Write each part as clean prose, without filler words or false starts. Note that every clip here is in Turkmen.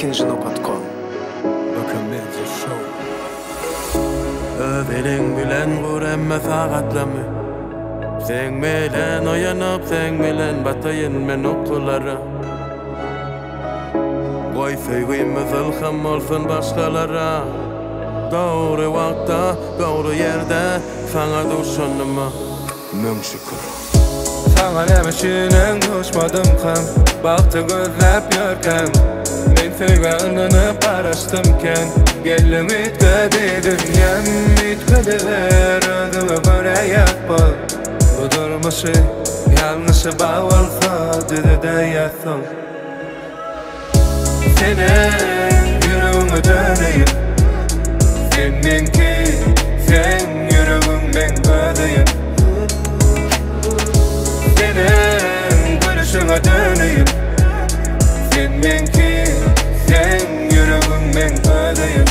Ikinji nokat kom. Baka Media Show. Öz eliň bilen gur hemme sagatlamy Seň bilen oýanyp, seň bilen bataýyn men ukulara Goý söýgimiz ylham bolsun başgalara Dogry wagtda, dogry ýerde saňa duşanyma Müň şükür. Saňa näme üçin duşmadymkam Bagty gözläp ýörkäm Men söýgä ynanyp garaşdymken Geldim üýtgedi dünýäm Üýtgediber özüňe görä ýapma Bu durmuşy ýalňyşy bar bolsa düzedäýersiň Seniň ýüregiňe döneýin Sen meňki, sen ýüregiň meň özüýim Seniň gülüşiňe döneýin Sen meňki, sen ýüregiň meň özüýim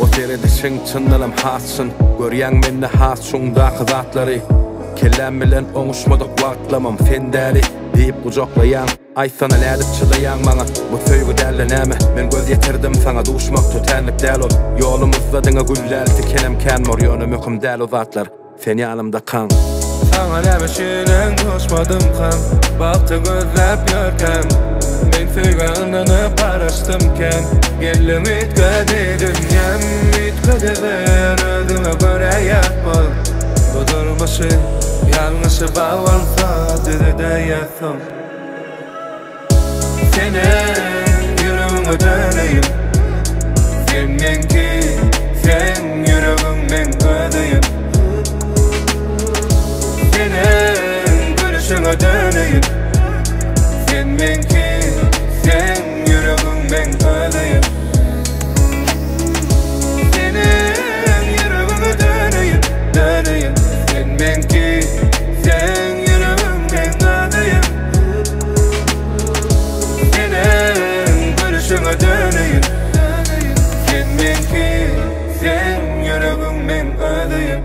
O seredişiň çyndanam has çyn Görýäň mende has çuňdaky zatlary Kelläm bilen oňuşmadyk wagtlamam sen däli diýip gujaklaýaň Aýtsana nädip çydaýaň maňa Bu söýgi däl-de näme Men göz ýetirdim saňa duşmak tötänlik däl ol Ýolumyzda diňe gül däl tikenem kän bor Ýöne möhüm däl o zatlar Sen ýanymdakaň Saňa näme üçin duşmadymkam Bagty gözläp ýörkäm Men söýgä ynanyp garaşdymken Geldim üýtgedi dünýäm Üýtgediber özüňe görä ýapma Bu durmuşy ýalňyşy bar bolsa düzedäýersiň Seniň ýüregiňe döneýin Sen meňki, sen ýüregiň meň özüýim Seniň gülüşiňe döneýin Sen meňki, sen ýüregiň meň özüýim Seniň ýüregiňe döneýin, döneýin Sen meňki, sen ýüregiň meň özüýim Seniň gülüşiňe döneýin Sen meňki, sen ýüregiň meň özüýim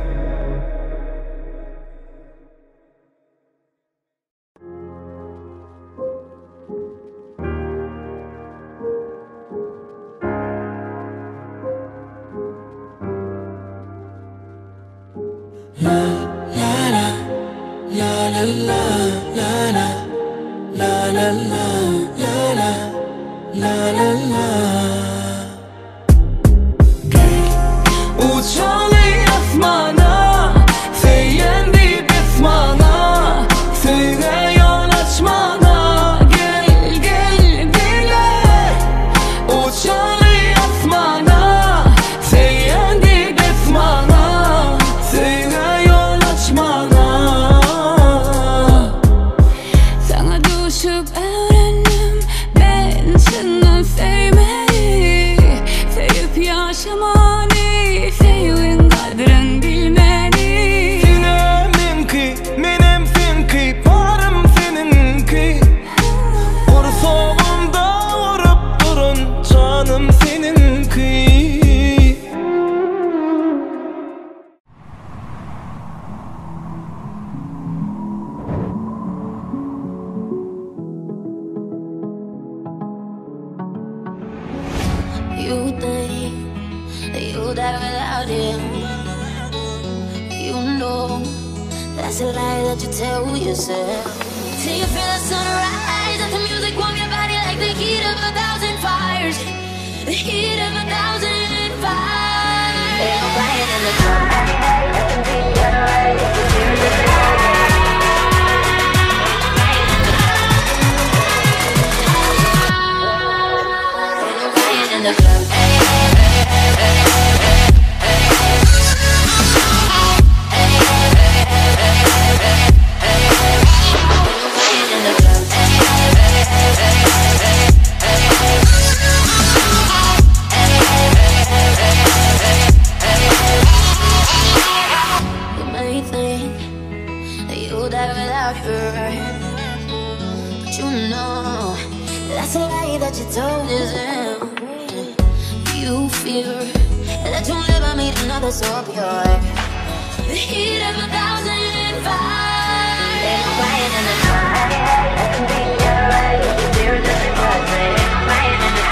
Uçaly asmana, söýen diýip esmana, Söýgä ýol açmana, gel gel bile. Uçaly asmana, söýen diýip esmana, Söýgä ýol açmana. Saňa duşup öwrendim ben çyndan söýmeli Söýüp ýaşamany, söýgiň gadryn bilmeli Senem meňki, menem seňki, barym seniňki Gursagymda urup duran janym seniňki You think that you die without him. You know that's a lie that you tell yourself. Till you feel the sunrise, let the music warm your body like the heat of 1,000 fires. The heat of 1,000 fires. Ain't no crying in the club. Ain't no crying in the club. Ain't no crying in the club. But you know that's a lie that you told yourself. You fear that you'll never meet another so pure. The heat of 1,000 fires. Ain't no quiet in the night. I can be alright with the tears that you brought me. Ain't no quiet in the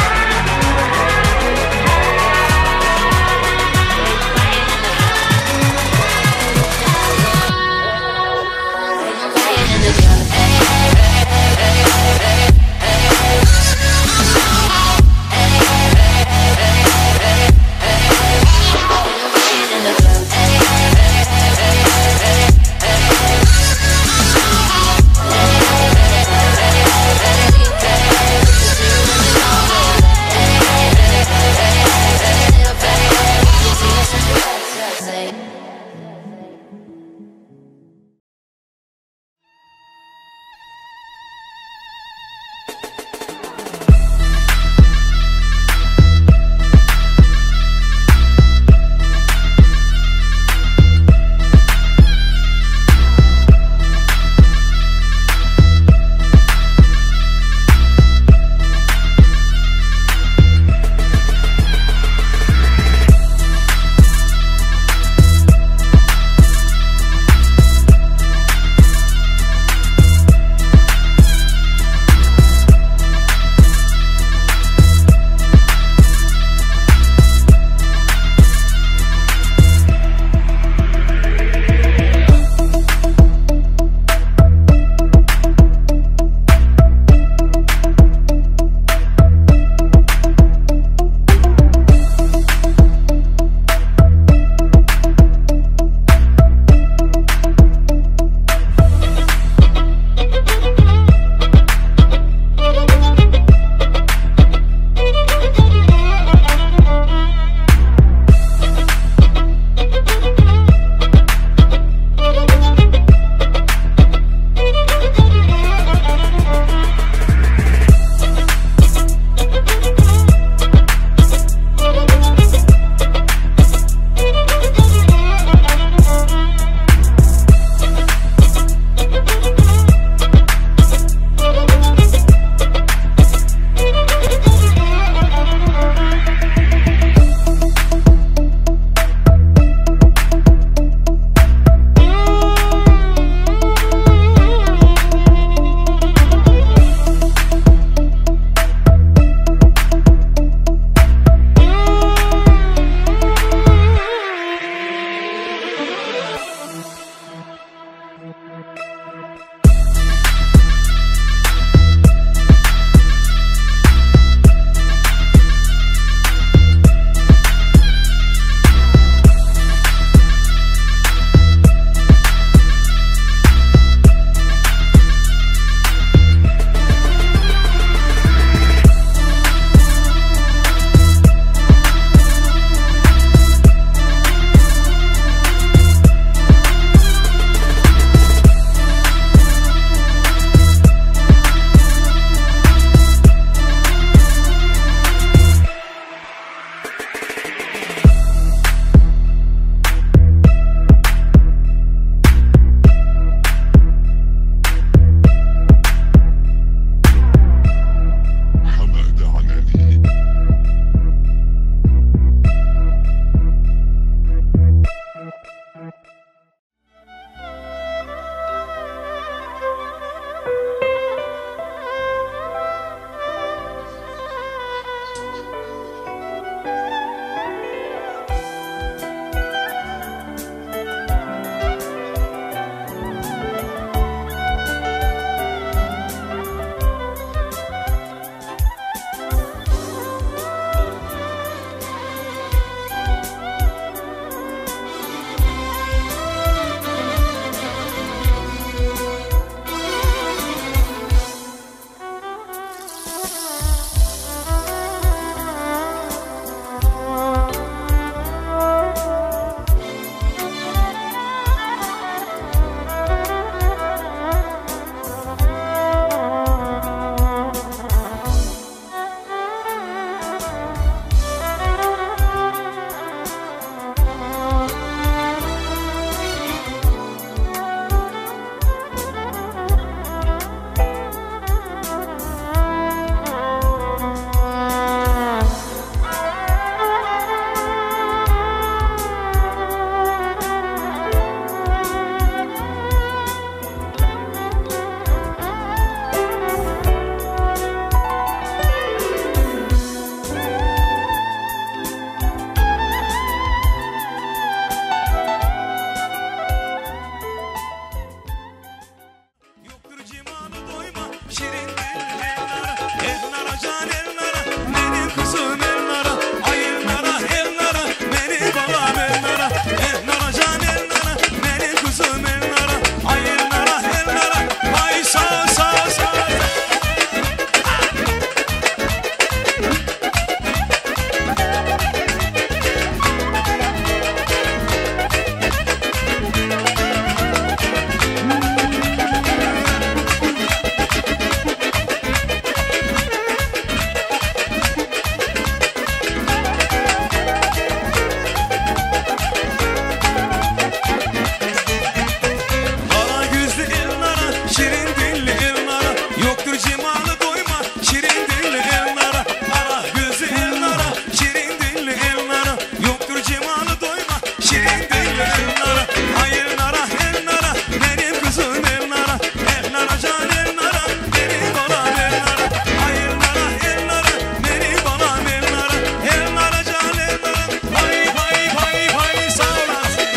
jemaly doýma, şirin dilli Elnara, Gara gözli Elnara, şirin dilli Elnara, Ýokdur jemaly doýma, şirin dilli Elnara, Aý Elnara, Elnara, menim gyzym Elnara, Elnara jan Elnara, menim balam Elnara, Aý Elnara, Elnara, menim balam Elnara, Elnara jan Elnara, Paý, paý, paý, paý, sag olasyn.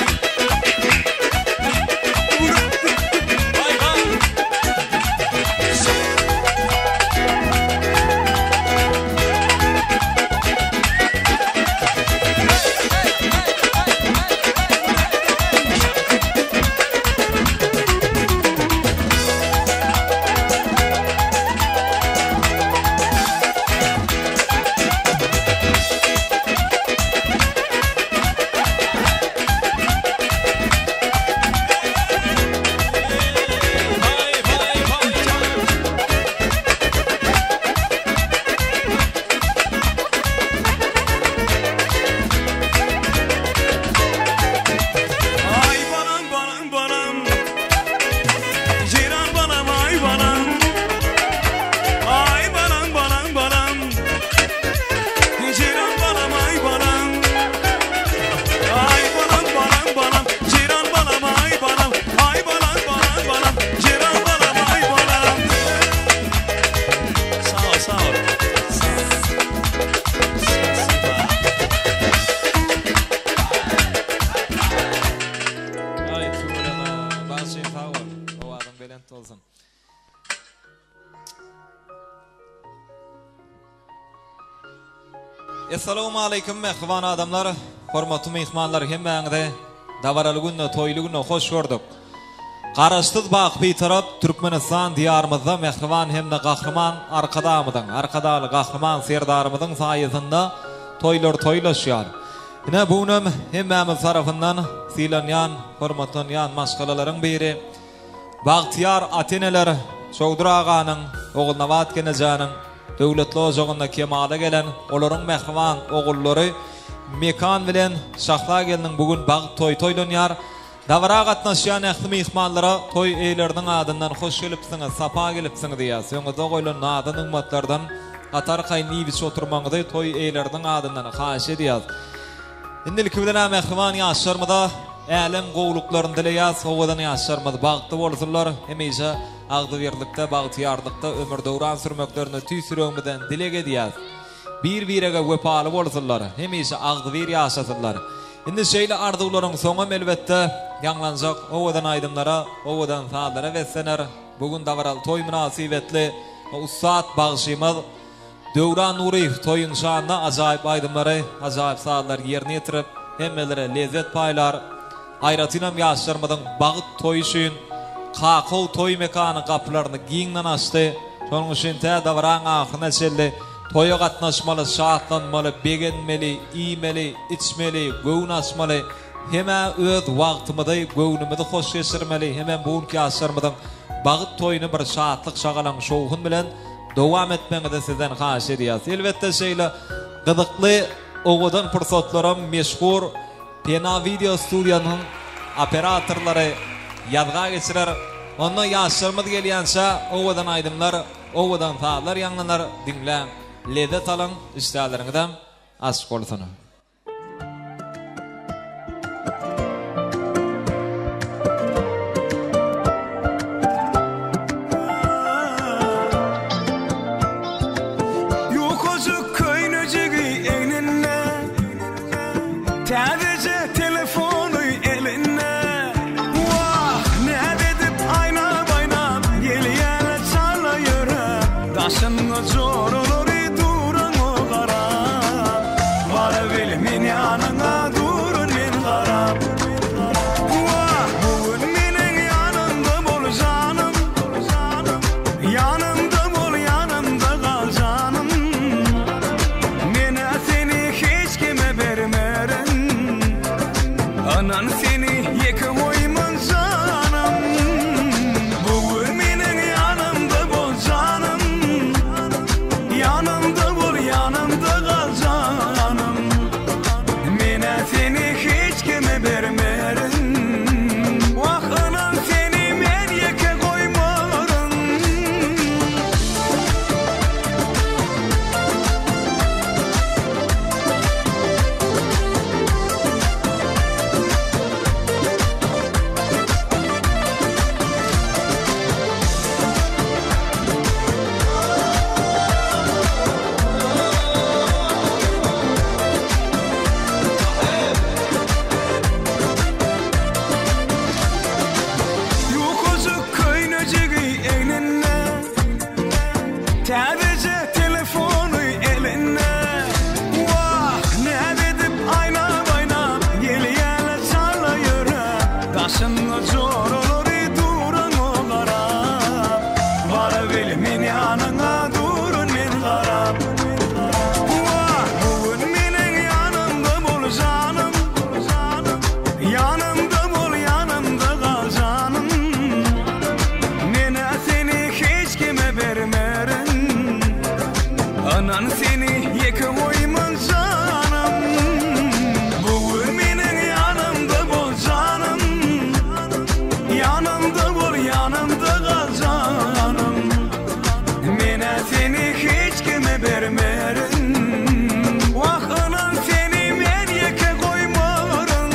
Paý, paý. Ay balam balam balam Ceylan balam ay balam Ay balam balam balam Ceylan balam ay balam Ay balam balam balam Ceylan balam ay balam Ay balam balam balam Ceylan balam ay balam Sag ol sag ol Aý tüweleme bagşym sag bol owazyň belent bolsun. Essalawmaleýkim mähriban adamlar, hormatly myhmanlar hemmäňizi dabaraly günde, toýly günde hoş gördük. Garaşsyz baky Bitarap Türkmenistan Diýarymyzda mähriban hem-de Gahryman Arkadagymyzyň, Arkadagly Gahryman Serdarymyzyň saýasynda toýlar toýlaşýar. Ine, bu günem hemmämiz tarapyndan sylanýan, hormatlanýan maşgalalaryň biri bagtyýar ata-eneler Çowdur aganyň, Ogulnabat genejäniň döwletli ojagynda kemala gelen olaryň mähriban ogullary Mekan bilen Şahla gelniň bu gün bagt toýy toýlanýar. Dabara gatnaşýan ähli myhmanlara toý eýeleriniň adyndan hoş gelipsiňiz, sapa gelipsiňiz diýýäs. Öňüňizde goýlan nazy-nygmatlardan gaty arkaýyn iýip-içip oturmagyňyzy toý eýeleriniň adyndan haýyş edýäs. Indi ilki bilen-ä mähriban ýaşlarymyza älem gowulyklaryny dileýäs. Owadan ýaşlarymyz bagtly bolsunlar, hemişe agzybirlikde, bagtyýarlykda ömür-döwran sürmeklerini tüýs ýüregimizden dileg edýäs. Bir-birege wepaly bolsunlar, hemişe agzybir ýaşasynlar. Indi şeýle arzuwlaryň soňam elbetde ýaňlanjak owadan aýdymlara, owadan sazlara beslener. Bu gün dabaraly toý mynasybetli ussat bagşymyz Döwran Nuryýew toýuň şanyna ajaýyp aýdymlary, ajaýyp sazlary ýerine ýetirip, hemmelere lezzet paýlar. Aýratynam ýaşlarymyzyň bagt toýy üçin Kakow toý mekany gapylaryny giňden açdy. Şonuň üçin tä dabaraň ahyryna çenli toýa gatnaşmaly, şatlanmaly, begenmeli, iýmeli, içmeli, göwün açmaly, hem-ä öz wagtymyzy, göwnümizi hoş geçirmeli, hemem bu günki ýaşlarymyzyň bagt toýuny bir şatlyk-şagalaň, şowhun bilen dowam etmegiňizi sizden haýyş edýäs. Elbetde şeýle gyzykly, owadan pursatlaram meşhur Pena wideo studiýanyň operatorlary ýazga geçirer. Onda ýaşlarymyz gelýänçä owadan aýdymlar, owadan sazlar ýaňlanar, diňläň, lezzet alyň, işdäleriňizem açyk bolsun. Ýukajyk köýnejigi egninde. Täzeje telefony elinde. Wah, näz edip aýnap-aýnap gelýär çala ýöräp. Daşynda joralary duran o garap. Barabil men ýanyňa durun men garap. Wah, bu gün meniň ýanymda bol janym. Ýanymda bol, ýanymda gal janym. Men-ä seni hiç kime bermerin. Ynan seni ýeke goýman janym. Bu gün meniň ýanymda bol janym. Ynan seni ýeke goýman janym. Bu gün meniň ýanymda bol janym. Ýanymda bol ýanymda gal janym. Menä seni hiç kime bermerin. Wah ynan seni men ýeke goýmaryn.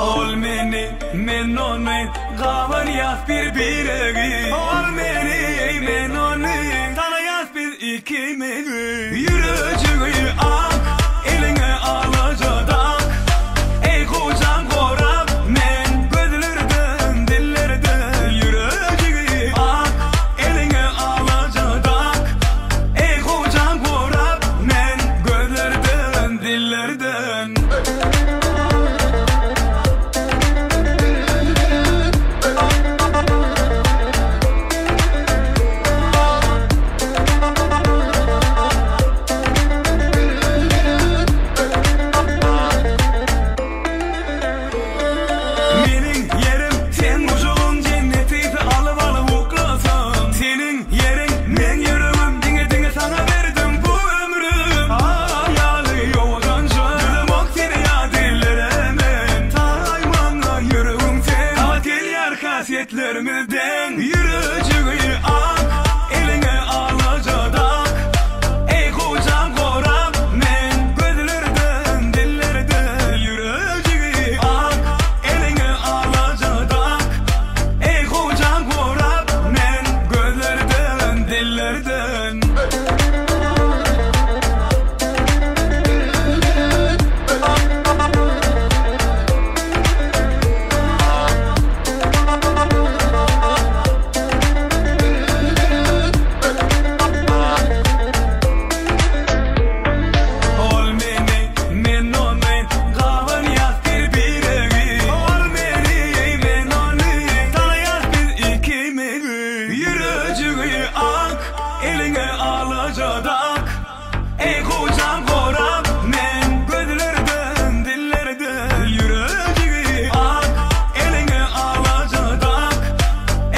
Ol meni, men ony, gabanýas bir biregi. Ol meni, men ony, tanaýas biz ikimizi. Ýürejigi ak, eliňe alaja dak. Eý gojaň gorap men gözlerden, dillerden. Ýürejigi ak, eliňe alaja dak. Eý gojaň gorap men gözlerden, dillerden. Meniň ýerim seň gujagyň jenneti alyp alyp uklasam. Seniň ýeriň meň ýüregim diňe diňe saňa berdim bu ömrüm. Aýaly ýowadança düzemok seni ýat ellere men. Taý maňa ýüregim sen gabat gelýär häsiýetlerimiz deň. Ýürejigi ak eliňe alaja dak. Eý gojaň gorap men gözlerden dillerden. Ýürejigi ak eliňe alaja dak. Eý gojaň gorap men gözlerden dillerden. Ol meni, men ony, gabanýas bir biregi. Ol meni, men ony, tanaýas biz ikimizi. Ýürejigi ak, eliňe alaja dak. Eý gojaň gorap men gözlerden, dillerden. Ýürejigi ak, eliňe alaja dak.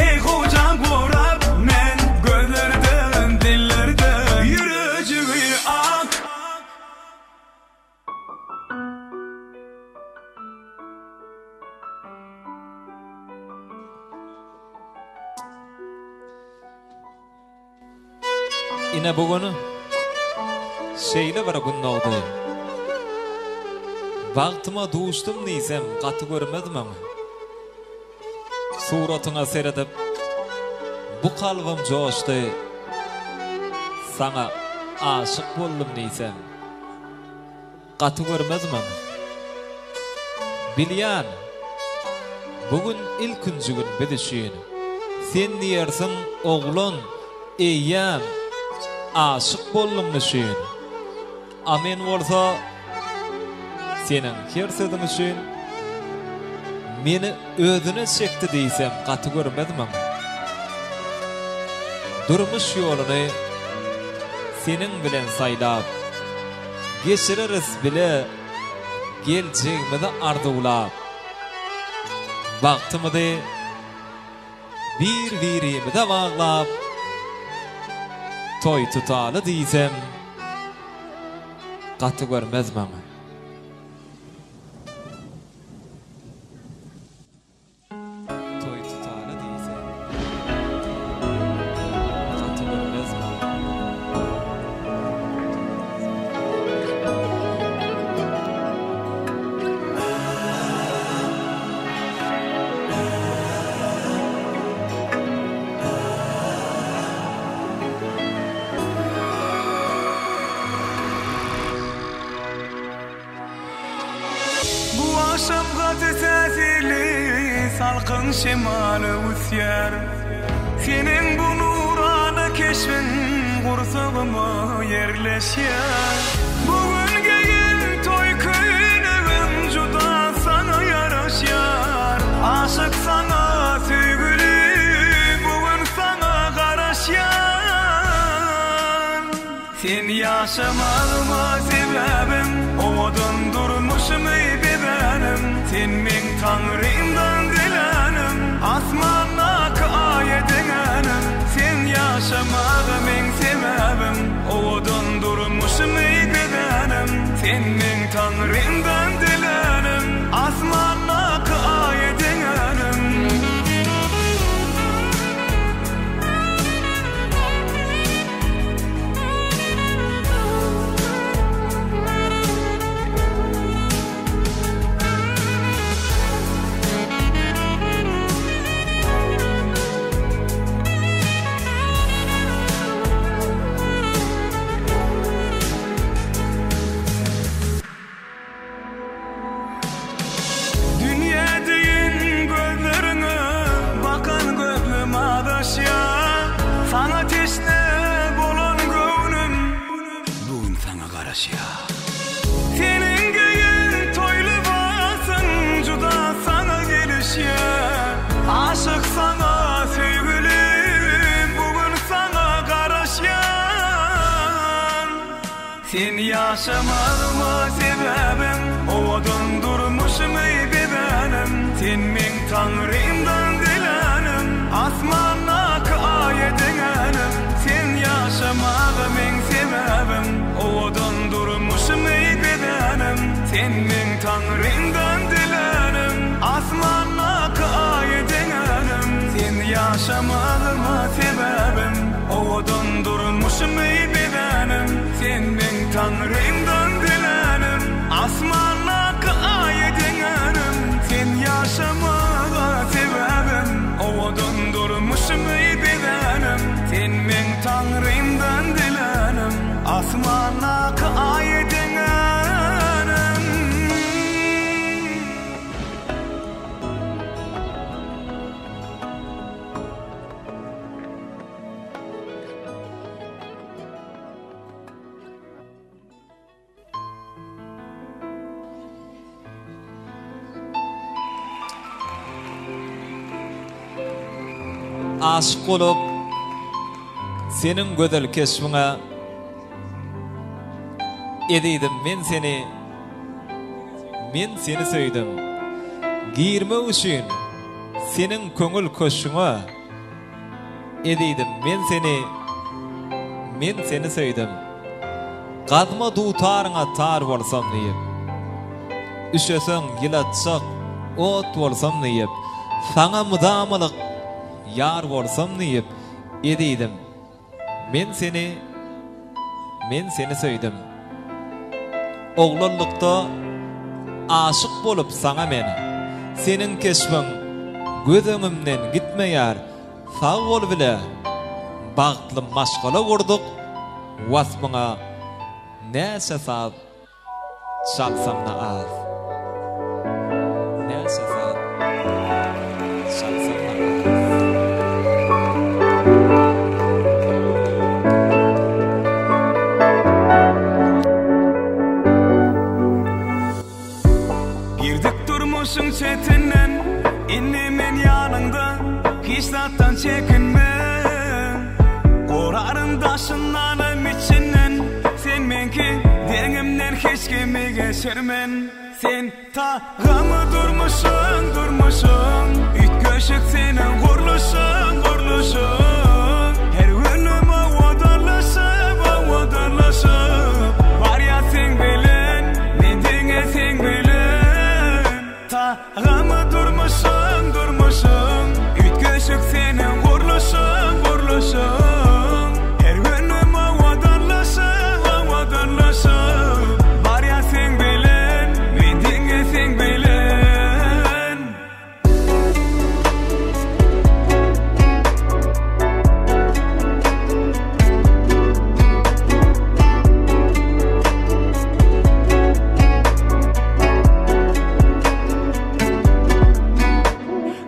Eý gojaň gorap men gözlerden, dillerden. Ýürejigi ak. Ine bu gün şeýle bir gün dogdy. Bagtyma duşdum diýsem gaty görmezmiň? Suratyňa seredip bu kalbym joşdy. Saňa aşyk boldum diýsem gaty görmezmiň? Bilýän, bu gün ilkinji gün biz üçin. Sen diýersiň oglan eýýäm aşyk bolduň düşün. A men bolsa seniň her sözüň üçin meni özüne çekdi diýsem gaty görmezmiň? Durmuş ýoluny seniň bilen saýlap, geçireris bile geljegimizi arzuwlap. Bagtymyzy Bir-birimize baglap, toý tutaly diýsem, gaty görmezmiň? Toý tutaly diýsem, gaty görmezmiň? Bu agşam gaty täsirli salkyn şemal öwüsýär. Seniň bu nurana keşbiň gursagyma ýerleşýär. Bu gün geýen toý köýnegim juda saňa ýaraşýar. Aşyk saňa söýgüli bu gün saňa garaşýar. Sen ýaşamagyma sebäbim, Owadan durmuşymy bezänim. Sen meň Taňrymdan dilänim, Asmandaky Aýa deňänim. Sen ýaşamaga meň sebäbim, Owadan durmuşymy bezänim. Sen meň Taňrymdan dilänim, Asmandaky Aýa deňänim. Dünýä deýin gözleriňe bakan gözlem azaşýar. Saňa teşne bolan göwnüm bu gün saňa garaşýar. Seniň geýen toý lybasyň juda saňa gelişýär. Aşyk saňa söýgülim bu gün saňa garaşýan. Sen ýaşamagyma sebäbim, Owadan durmuşymy bezänim. Sen meň Taňrymdan dilänim, Asmandaky Aýa deňänim. Sen ýaşamaga meň sebäbim, Owadan durmuşymy bezänim. Sen meň Taňrymdan dilänim, Asmandaky Aýa deňänim. Sen ýaşamagyma sebäbim, Owadan durmuşymy bezänim. Sen meň Taňrymdan dilänim, Asmandaky Aýa deňänim. Sen ýaşamaga sebäbim, Owadan durmuşymy bezänim. Sen meň Taňrymdan dilänim, Asmandaky Aýa deňänim. Aşyk bolup seniň gözel keşbiňe Ezizim men seni men seni söýdüm Girmek üçin seniň köňül köşgüňe Ezizim, men seni, men seni söýdüm. Gazma dutaryňa tar bolsam diýip. Üşeseň ýylatjak ot bolsam diýip. Saňa mydamalyk ýar bolsam diýip. Ezizim, men seni, men seni söýdüm. Oglanlykda aşyk bolup saňa men. Seniň keşbiň göz öňümden gitmeýär. Sag bol bile bagtly maşgala gurduk waspyňa näçe saz çalsamda az. Näçe saz çalsamda az. Girdik durmuşyň çetinden, Indi men ýanyňda, hiç zatdan çekinme. Goraryn daşyndanam içinden, Sen meňki, deňimden hiç kimi geçirmen. Sen tagamy durmuşyň, durmuşyň, Üýtgeşik seniň gurluşyň, gurluşyň. Her günüm owadanlaşyp, owadanlaşyp, Barýas seň bilen, men diňe seň bilen. Tagamy durmuşyň, durmuşyň, Üýtgeşik seniň gurluşyň, gurluşyň. Her günüm owadanlaşyp, owadanlaşyp, Barýas seň bilen, men diňe seň bilen.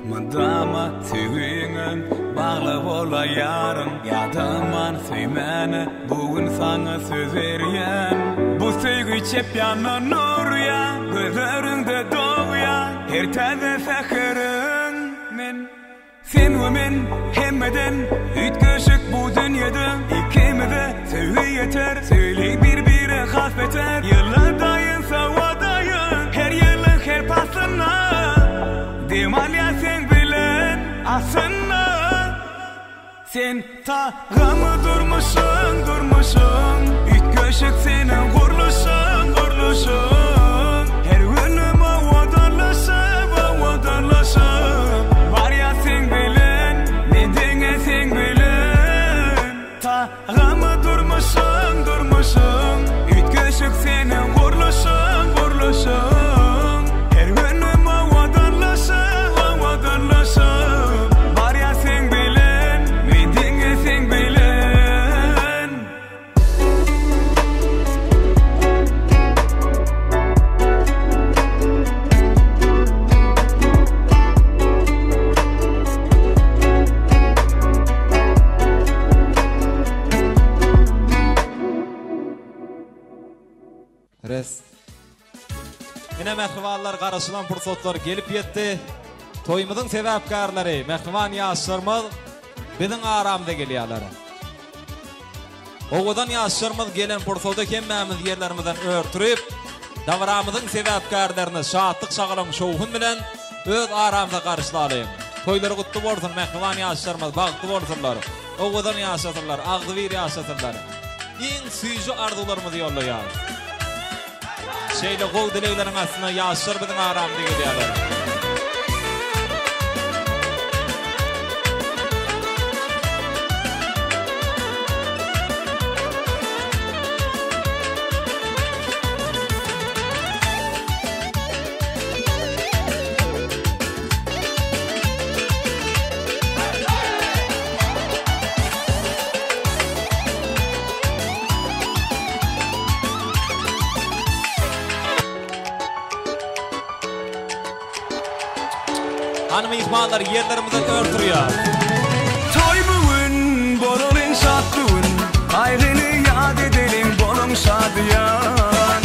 Mydama söýgiňe bagly bolaýaryn Ýadaman söýmäne bu gün saňa söz berýän Bu söýgi çep ýandan urýa Gözleriňde dogýa Her täze säheriň men Sen we men hemmeden üýtgeşik bu dünýede Ikimize söýgi ýeter. Sen tagamy durmuşyň, durmuşyň, Üýtgeşik seniň gurluşyň, gurluşyň. Her günüm owadanlaşyp, owadanlaşyp, Barýas seň bilen, men diňe seň bilen. Tagamy durmuşyň, durmuşyň, Üýtgeşik seniň gurluşyň, gurluşyň. Her günüm owadanlaşyp, owadanlaşyp, Barýas seň bilen, men diňe seň bilen. Res. Ine mähribanlar garaşylan pursatlar gelip ýetdi. Toýumyzyň sebäpkärleri, mähriban ýaşlarymyz biziň aramyza gelýärler. Owadan ýaşlarymyz gelen pursady hemmämiz ýerlerimizden ör turup, dabaramyzyň sebäpkärlerini şatlyk-şagalaň şowhun bilen öz aramyza garşylalyň. Toýlary gutly bolsun, mähriban ýaşlarymyz bagtly bolsunlar, owadan ýaşasynlar, agzybir ýaşasynlar. Iň süýji arzuwlarymyzy ýollaýarys. Şeýle gowy dilegleriň astynda ýaşlar biziň aramyza gelýärler. Hany myhmanlar ýerlerimizden ör turýar. Toý bu gün, bolalyň şat bu gün, Gaýgyny ýat edeliň, boluň şadyýan.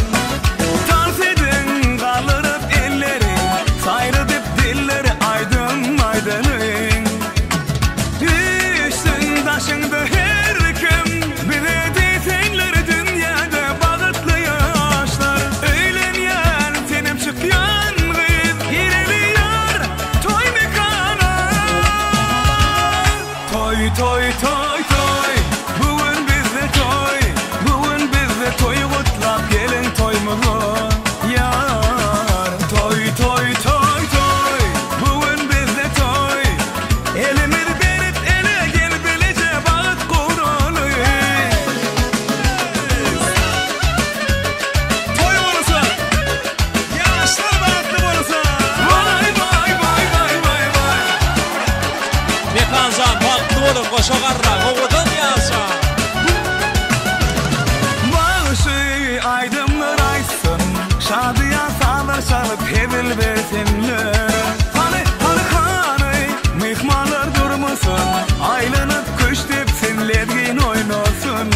Tans ediň, galdyryp elleri, Saýradyp dilleri aýdym aýdalyň. Üýşsün daşyňda her kim, Bize diýseňler dünýäde bagtly ýaşlar. Öýlenýän senem çykýan gyz, Gireli ýar toý mekana. Toý toý toý toý, bu gün bizde toý, Bu gün bizde toý gutlap geliň toýumyza ýar. Toý toý toý toý, bu gün bizde toý, Elimiz berip ele gel bileje bagt guraly. Toý bolsun, ýaşlar bagtly bolsun. Waý waý waý waý waý waý. Mekanjan bagtly boluň goşa garraň owadan ýaşaň. Bagşy aýdymlar aýtsyn, şadyýan sazlar çalyp hezil bersinler. Hany, hany, hany, myhmanlar durmasyn, aýlanyp küşt depsin, lezgin oýnasyn.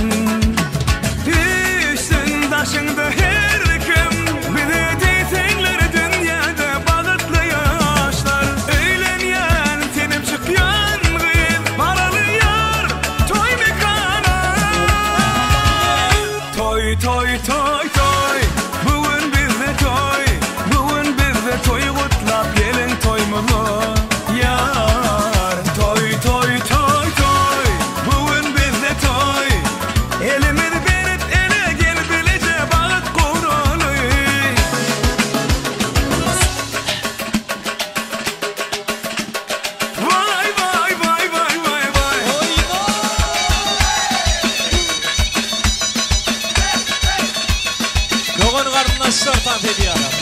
Üýşsün daşyňda her kim, bize diýseňler dünýäde bagtly ýaşlar. Öýlenýän senem çykýan gyz, baraly ýar toý mekana. Toý toý toý toý, bu gün bizde toý, bu gün bizde toý gutlap geliň toýumyza ýar. Toý toý toý toý, bu gün bizde toý, elimiz berip ele gel bileje bagt guraly. Waý waý waý waý waý waý. Dogan garyndaşlar tans edýärler.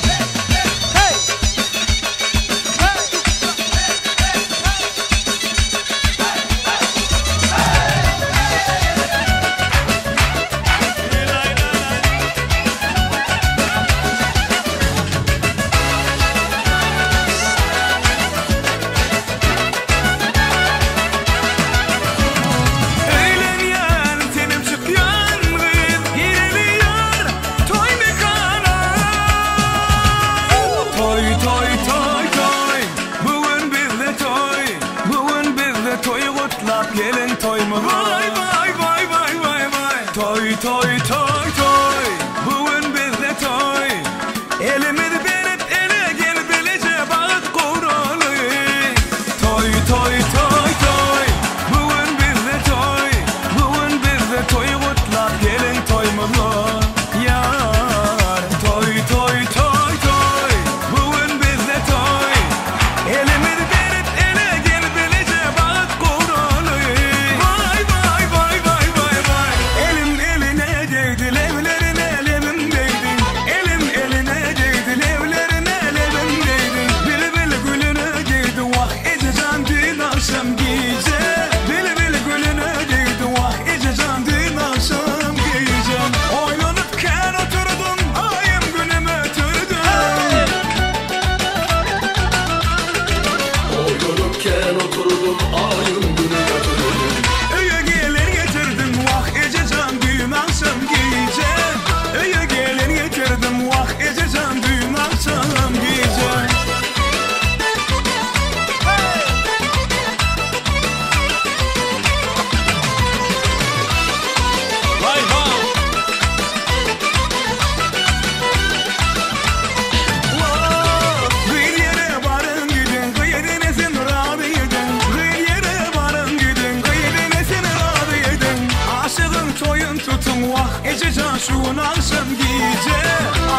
wah ejejan şu gün agşam gije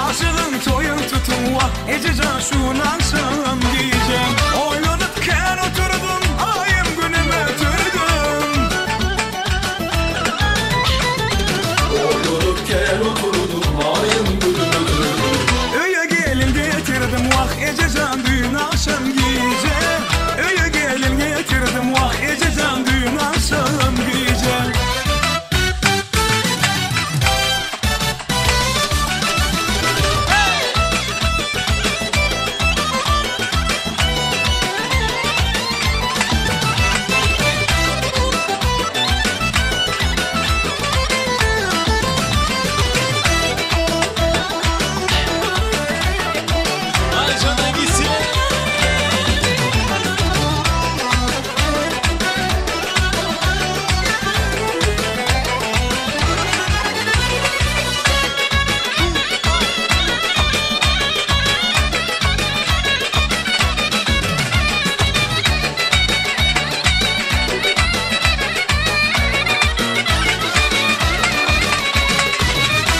Aşygyň toýun tutuň wah ejejan şu gün agşam gije Oýlanyp kän oturdym aýym günüm ötürdüm. Oýlanyp kän oturdym aýym günüm ötürdüm. Öýe gelin getirdim wah ejejan düýn agşam gije Öýe gelin getirdim wah ejejan düýn agşam gije. Aý jana gitsin.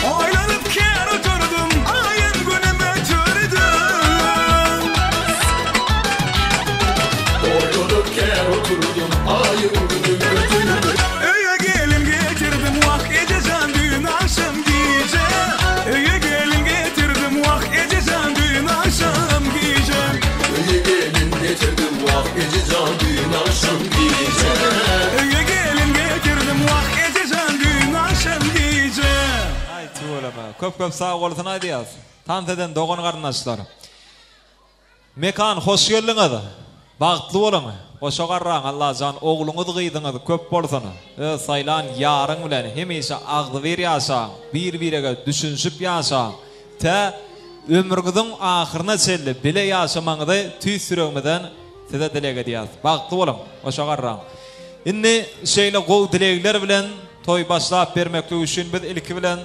Oýlanyp kän oturdym, aýym günüm ötürdüm. Oýlanyp kän oturdym aýym günüm ötürdüm. Öýe gelin getirdim wah ejejan düýn agşam gije. Öýe gelin getirdim wah ejejan düýn agşam gije. Öýe gelin getirdim wah ejejan düýn agşam gije. Öýe gelin getirdim wah ejejan düýn agşam gije. Aý tüweleme. Köp köp sag bolsun aýdýas. Tans eden dogan garyndaşlar. Mekan hoş geldiňiz. Bagtly boluň. Goşa garraň Allajan ogluňyz gyzyňyz köp bolsun. Öz saýlan ýaryň bilen hemişe agzybir ýaşaň. Bir birege düşünşip ýaşaň. Tä ömrüňiziň ahyryna çenli bile ýaşamagyňyzy tüýs ýüregimizden size dileg edýäs. Bagtly boluň. Goşa garraň. Indi şeýle gowy dilegler bilen toý başlap bermeklik üçin biz ilki bilen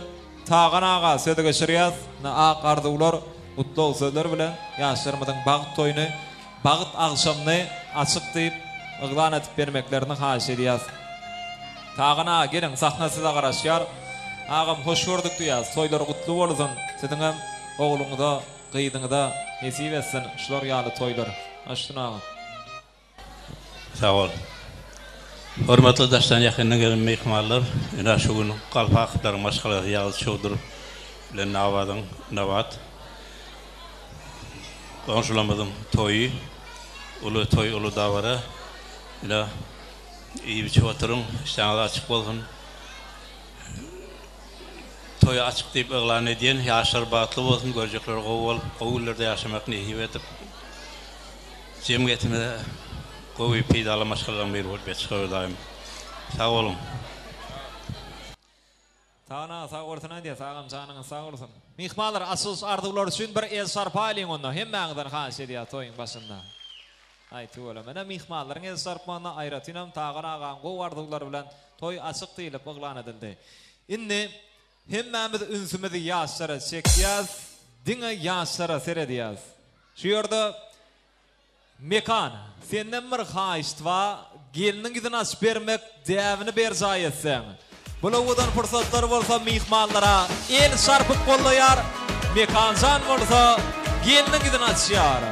Tagan aga sözi geçirýäs. Ine ak arzuwlar, gutlag sözler bilen ýaşlarymyzyň bagt toýuny, bagt agşamyny açyk diýip yglan edip bermeklerini haýyş edýäs. Tagan aga geliň sahna size garaşýar. Agam hoş gördük diýýäs. Toýlar gutly bolsun. Siziňem ogluňyza, gyzyňyza nesip etsin şular ýaly toýlar. Başüstüne agam. Sag bol. Hormatly daşdan ýakyndan gelen myhmanlar, ine şu gün Galpakowylaryň maşgalasy Ýagyz Çowdur bilen Nabadyň, Nabat goňşularymyzyň toýy, uly toý, uly dabara. Ine iýip-içip oturyň, işdäňiz açyk bolsun. Toýy açyk diýip yglan edýän, ýaşlar bagtly bolsun, görjekleri gowy bolup, gowy günlerde ýaşamak nesip edip. Jemgyýetimize gowy peýdaly maşgalalaryň biri bolup ýetişiň Hudaýym. Sag boluň. Tagan aga sag bolsun aýdýas agam janyňyz sag bolsun. Myhmanlar açylyş arzuwlary üçin bir el şarpaýlyň onda hemmäňizden haýyş edýäs toýuň başynda. Aý tüweleme ine myhmanlaryň el şarpmagyna aýratynam Tagan agaň gowy arzuwlary bilen toý açyk diýlip yglan edildi. Indi hemmämiz ünsümizi ýaşlara çekýäs diňe ýaşlara seredýäs. Şu ýerde Mekan, senden bir haýyşt bar, gelniň ýüzüni açyp bermek däbini berjaý etseň. Bu owadan pursatlar bolsa myhmanlara el çarpyp gollaýar, Mekanjan bolsa gelniň ýüzüni açýar.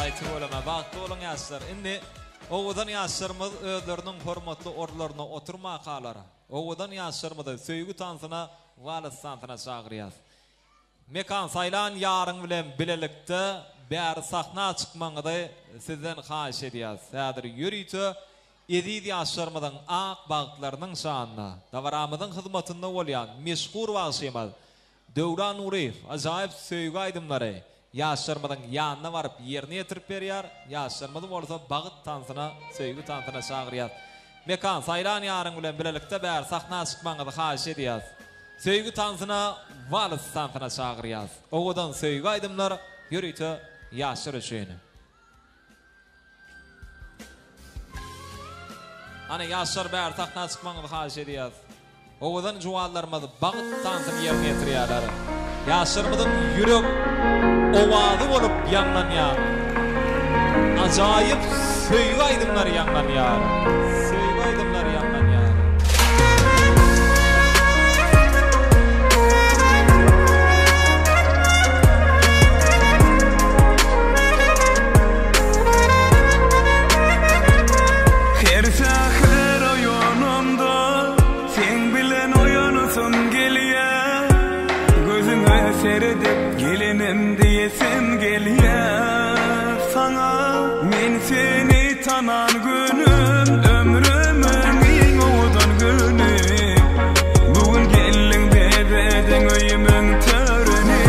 Aý tüweleme, bagtly boluň ýaşlar. Indi Owadan ýaşlarymyz özleriniň hormatly orunlarynda oturmakalar, owadan ýaşlarymyzy söýgi tansyna, wals tansyna çagyrýas. Mekan saýlan ýaryň bilen bilelikde bäri sahna çykmagyňyzy sizden haýyş edýäs. Häzir ýörite eziz ýaşlarymyzyň ak bagtlarynyň şanyna dabaramyzyň hyzmatynda bolýan meşhur bagşymyz Döwran Nuryýew ajaýyp söýgi aýdymlary ýaşlarymyzyň ýanyna baryp ýerine ýetirip berýär, ýaşlarymyzy bolsa bagt tansyna, söýgi tansyna çagyrýar. Mekan, saýlan ýaryň bilen bilelikde bäri sahna çykmagyňyzy haýyş edýäs. Söýgi tansyna, wals tansyna çagyrýas. Owadan söýgi aýdymlar ýörite ýaşlar üçin. Hany ýaşlar bäri sahna çykmagyňyzy haýyş edýäs. Owadan juwanlarymyz bagt tansyny ýerine ýetirýärler. Ýaşlarymyzyň ýürek owazy bolup ýaňlanýan ajaýyp söýgi aýdymlary ýaňlanýar. Söýgi aýdymlary ýaňlanýar. Her säher oýanamda Seň bilen oýanasym gelýä Gözüňe seredip gelinim diýesim gelýä Saňa men seni tanan günüm Ömrümiň iň owadan güni Bu gün geldiň bezediň öýümiň törüni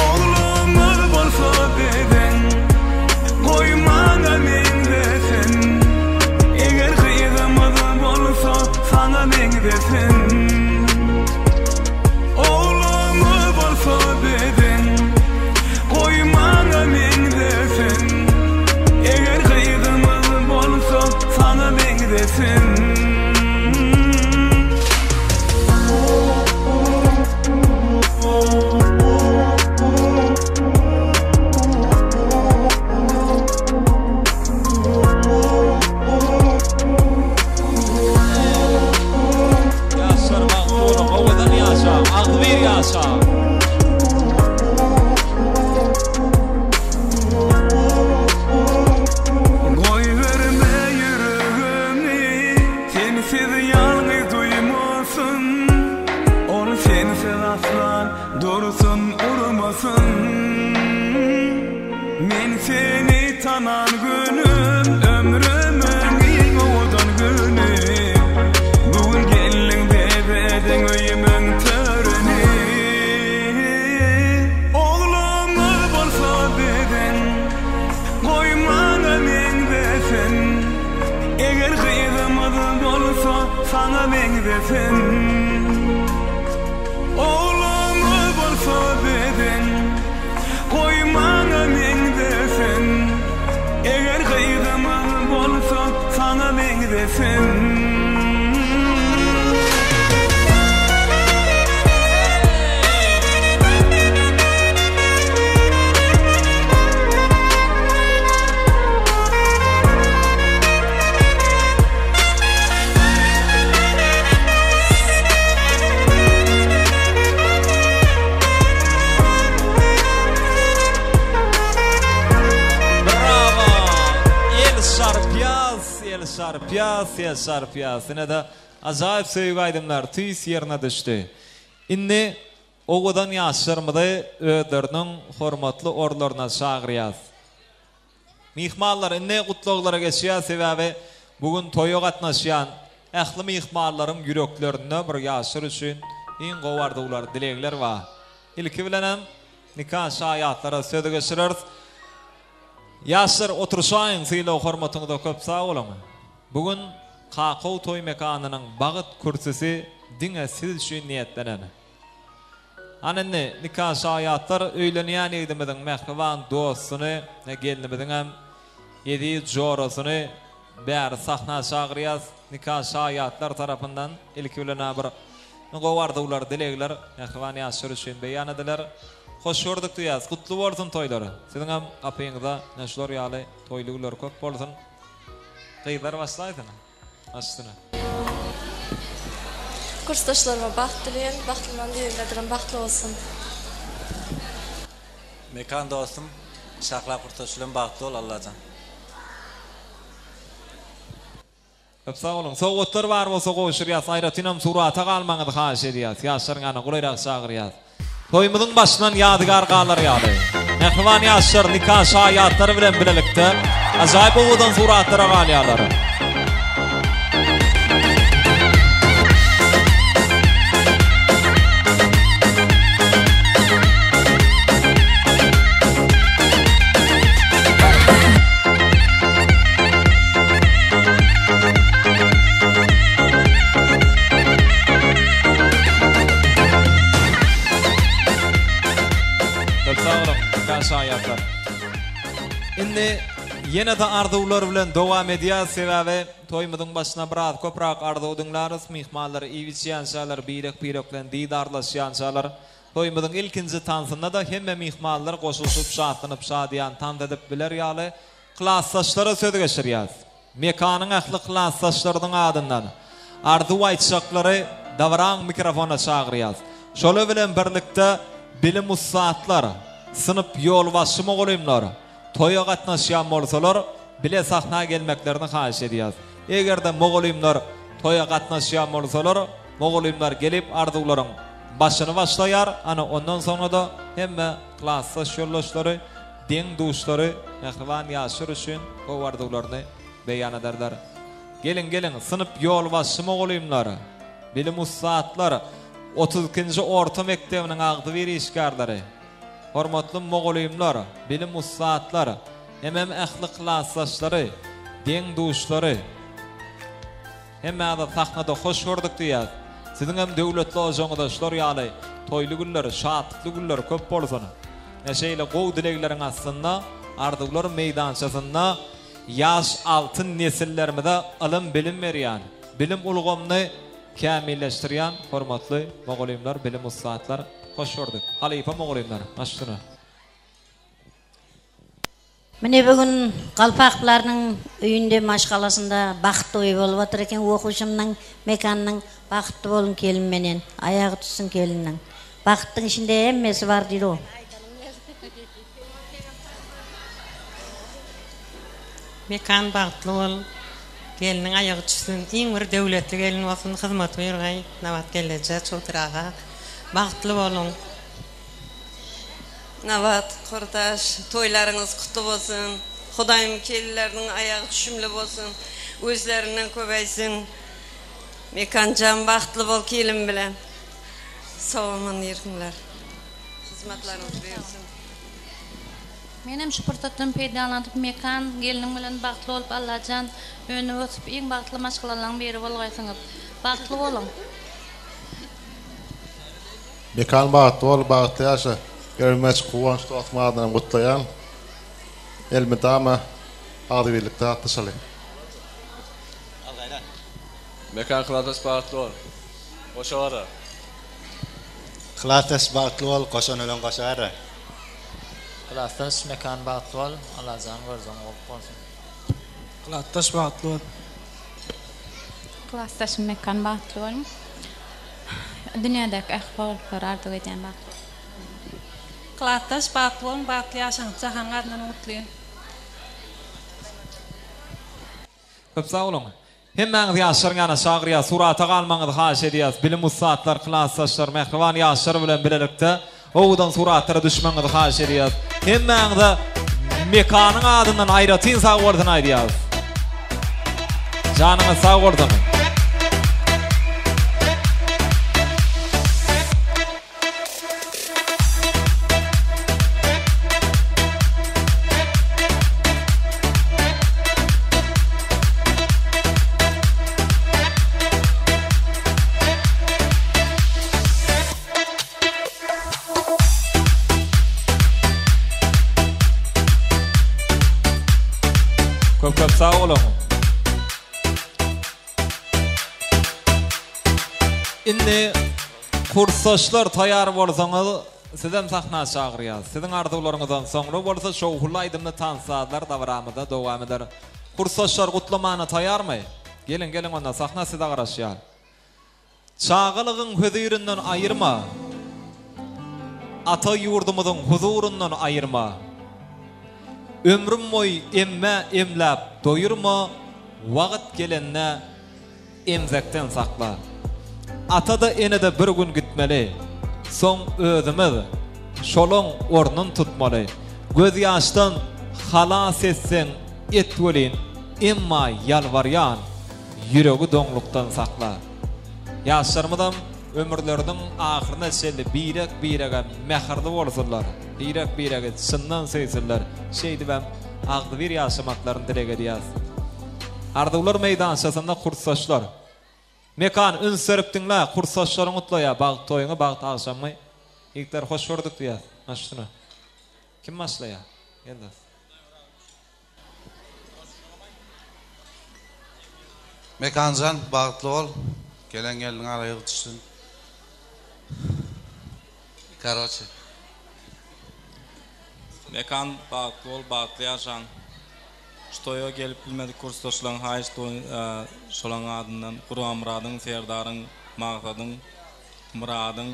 Oglumyz bolsa biziň, goý maňa meňzesin. Eger gyzymyz bolsa, saňa meňzesin. Oglumyz bolsa biziň, goý maňa meňzesin. Eger gyzymyz bolsa, saňa meňzesin. Ýaşlar bagtly boluň, owadan ýaşaň, agzybir ýaşaň. Goýberme ýüregimi Sensiz ýalňyz duýmasyn Ol sensiz asla dursun urmasyn Men seni tanan günüm Ömrümiň iň owadan güni Bu gün geldiň bezediň öýümiň törüni Oglumyz bolsa biziň Goý maňa meňzesin Eger gyzymyz bolsa saňa meňzesin Oglumyz bolsa biziň Goý maňa meňzesin Eger gyzymyz bolsa saňa meňzesin. Brawo! El çarpýas, el çarpýas, el çarpýas. Ine-de ajaýyp söýgi aýdymlar tüýs ýerine düşdi. Indi owadan ýaşlarymyzy özleriniň hormatly orunlaryna çagyrýas. Myhmanlar, indi gutlaglara geçýäs, sebäbi bu gün toýa gatnaşýan ähli myhmanlaryň ýüreklerinde bir ýaşlar üçin iň gowy arzuwlar, dilegler bar. Ilki bilenem nika şaýatlara sözi geçireris. Ýaşlar, oturyşaýyň, sylag-hormatyňyza köp sag boluň. Bu gün Kakow toý mekanynyň bagt kürsüsi diňe siz üçin niýetlenen. Hany indi nika şaýatlar öýlenýän ýigdimiziň mähriban dostuny, gelnimiziňem eziz jorasyny bäri sahna çagyrýas. Nika şaýatlar tarapyndan ilki bilen-ä bir gowy arzuwlar, dilegler mähriban ýaşlar üçin beýan ediler. Hoş gördük diýýäs. Gutly bolsun toýlar. Siziňem gapyňyza ine şular ýaly toýly günler köp bolsun. Gyzlar başlaýsyn. Başsyna. Kursdaşlaryma bagt dileýän, bagtlyman diýenlerdirem bagtly bolsun. Mekan dostum Şahla kursdaş bilen bagtly bol Allajan. Köp sag boluň. Sowgatlar bar bolsa gowşurýas. Aýratynam surata galmagyňyzy haýyş edýäs. Ýaşlaryň ýanyna golaýrak çagyrýas. Toýumyzyň başyndan ýadygär galar ýaly. Mähriban ýaşlar nika şaýatlary bilen bilelikde ajaýyp owadan suratlara galýarlar. Köp sag boluň, nika şaýatlar. Indi. Ýene-de arzuwlar bilen dowam edýäs, sebäbi toýumyzyň başyna biraz köpräk arzuw diňläris, myhmanlar iýip-içýänçäler, birek-birek bilen didarlaşýançalar. Toýumyzyň ilkinji tansynda-da hemme myhmanlar goşulyşyp, şatlanyp, şadyýan tans edip biler ýaly, klasdaşlara söz geçirýäs. Mekanyň ähli klasdaşlarynyň adyndan arzuw aýtjaklary dabaraň mikrofona çagyrýas. Şolar bilen birlikde bilim ussatlar, synp ýolbaşçy mugallymlar toýa gatnaşýan bolsalar bile sahna gelmeklerini haýyş edýäs. Eger-de mugallymlar toýa gatnaşýan bolsalar, mugallymlar gelip arzuwlaryň başyny başlaýar, ana ondan soňra-da hemme klasdaş ýoldaşlary Deň-duşlary mähriban ýaşlar üçin gowy arzuwlaryny beýan ederler. Geliň, geliň, synp ýolbaşçy mugallymlar, bilim ussatlar, 32-nji orta mekdebiniň agzybir işgärleri, hormatly mugallymlar, bilim ussatlar hemem ähli klasdaşlary, deň-duşlary, Hemmäňizi sahnada hoş gördük diýýäs. Siziňem döwletli ojagyňyzda şular ýaly toýly günler, şatlykly günler köp bolsun. Ine şeýle gowy dilegleriň astynda arzuwlar meýdançasynda ýaş altyn nesillerimize ylym-bilim berýän, bilim ulgamyny kämilleşdirýän hormatly mugallymlar, bilim ussatlar hoş gördük. Halypa mugallymlar, baş üstüne. Mine bu gün Galpaklarynyň öýünde maşgalasynda baht toýy bolup otyr eken okuwçymnyň Mekanynyň bagtly boluň kelin menen aýagy düşsün kelinniň bagtdyň içinde hemmesi bar diýdi o. Mekan bagtly bol gelniň aýagy düşsün iň bir döwletli gelin bolsun hyzmat buýurgaý Nabat gelneje Çowdur aga bagtly boluň. Nabat kurdaş toýlaryňyz kutly bolsun Hudaýym kelinleriniň aýagy düşümli bolsun özlerinden köbeýsin Mekanjan bagtly bol kelin bilen sag aman ýörgünler hyzmatlaryňyz buýursyn. Menem şu pursatdan peýdalanyp Mekan gelniň bilen bagtly bolup Allajan önüp ösüp iň bagtly maşgalalaň biri bolgaýsyňyz. Bagtly boluň. Mekan bagtly bol, bagtly ýaşa. Görünmeç Guwanç dostumyň adyndan gutlaýan. Elmydama agzybirlikde gatnaşaly. Mekan klasdaş bagtly bol. Goşa gara. Klasdaş bagtly bol, goşan ölen goşa gara. Klasdaş Mekan bagtly bol, Allajan görjegiň gowy bolsun. Klasdaş bagtly bol. Klasdaşym Mekan bagtly bol. Dünýädäki ähli gowulyklary arzuw edýän bagtly boluň. Klasdaş bagtly boluň bagtly ýaşaň Jahan gadyndan gutlaýan. Köp sag boluň. Hemmäňizi ýaşlaryň ýanyna çagyrýas, surata galmagyňyzy haýyş edýäs. Bilim ussatlar, klasdaşlar, mähriban ýaşlar bilen bilelikde owadan suratlara düşmegiňizi haýyş edýäs. Hemmäňize Mekanyň adyndan aýratyn sag bolsun aýdýas. Janyňyz sag bolsun. Köp köp sag boluň. Indi kursdaşlar taýar bolsaňyz sizem sahna çagyrýas. Siziň arzuwlaryňyzdan soňra bolsa şowhunly aýdymly tans-sazlar dabaramyzda dowam eder. Kursdaşlar gutlamana taýarmy? Geliň geliň onda sahna size garaşýar. Çagalygyň hözirinden aýyrma, Ata ýurdumyzyň huzuryndan aýyrma. Ömrüm boýy emme emläp doýurma, Wagt gelende emzekden sakla. Ata-da ene-de bir gün gitmeli, Soň özümiz şolaň ornun tutmaly. Gözýaşdan halas etseň et welin, Emma ýalbarýan, Ýüregi doňlukdan sakla. Ýaşlarymyzam ömürleriniň ahyryna çenli birek-birege mähirli bolsunlar, birek-biregi çyndan söýsünler, şeýdibem agzybir ýaşamaklaryny dileg edýäs. Arzuwlar meýdançasynda kursdaşlar. Mekan, üns berip diňle, kursdaşlaryň gutlaýar bagt toýuňy, bagt agşamyňy. Ýigitler hoş gördük diýýäs. Baş üstüne. Kim başlaýar? Gel dost. Mekanjan bagtly bol. Gelen gelniň araýygy düşsün. Karoçe. Mekan bagtly bol bagtly ýaşaň. Şu toýa gelip bilmedik kursdaşlaň haýyşt şolaň adyndan Gurbanmyradyň Serdaryň Magsadyň Myradyň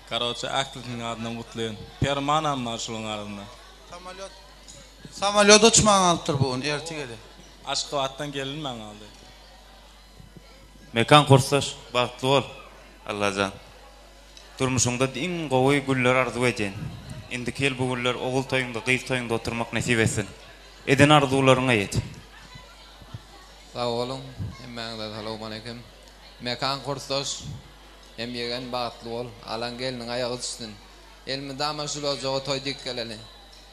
karoçe ählisiniň adyndan gutlaýan. Permanam bar şolaň arasynda. Samolýot Samolýot uçman galypdyr bu gün ertir gelýär. Aşgabatdan gelinmän galdy. Mekan kursdaş bagtly bol Allajan durmuşyňda iň gowy günleri arzuw edýän. Indiki ýyl bu günler ogul toýuňda gyz toýuňda oturmak nesip etsin. Eden arzuwlaryňa ýet. Sag boluň hemmäňize salowmaleýkim Mekan kursdaş hem ýegen bagtly bol alan gelniň aýagy düşsün elmydama şul ojaga toý dik geleli